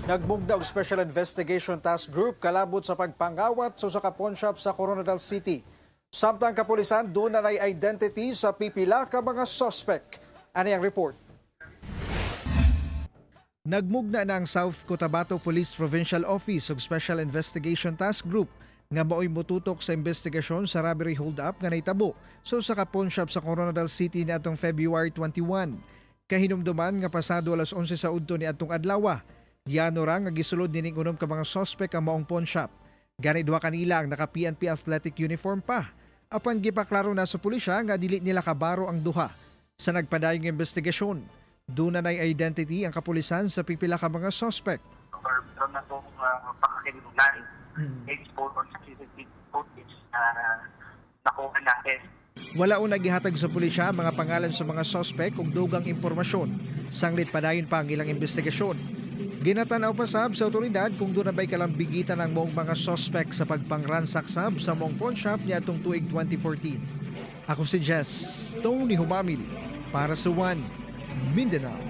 Nagmugna og Special Investigation Task Group kalabot sa pagpangawat sa usa ka pawn shop sa Koronadal City. Samtang kapulisan duna nay identity sa pipila ka mga suspect. Ani ang report. Nagmugna na ang South Cotabato Police Provincial Office ug Special Investigation Task Group nga maoy motutok sa investigasyon sa robbery hold-up nga nahitabo sa usa ka pawn shop sa Koronadal City niadtong February 21. Kahinumduman nga pasado alas 11 sa udto ni adtong adlaw. Yano ra nga gisulod nining unom ka mga suspect ang maong pawn shop. Gani duha kanila ang naka PNP athletic uniform pa. Apan gipaklaro na sa pulisya nga dili nila kabaro ang duha. Sa nagpadayong investigasyon, duna nay identity ang kapulisan sa pipila ka mga suspect. Or meron na pong pakakinunan based po on sa CCTV footage na nakuha natin. Wala una gihatag sa pulisya ang mga pangalan sa mga suspect ug dugang impormasyon. Sanglit padayon pa ang ilang investigasyon. Ginatanaw pa sab sa otoridad kung duna ba'y kalambigitan ang maong mga suspect sa pagpangransak sab sa maong pawn shop niadtong tuig 2014. Ako si Jess Tony Humamil para sa One Mindanao.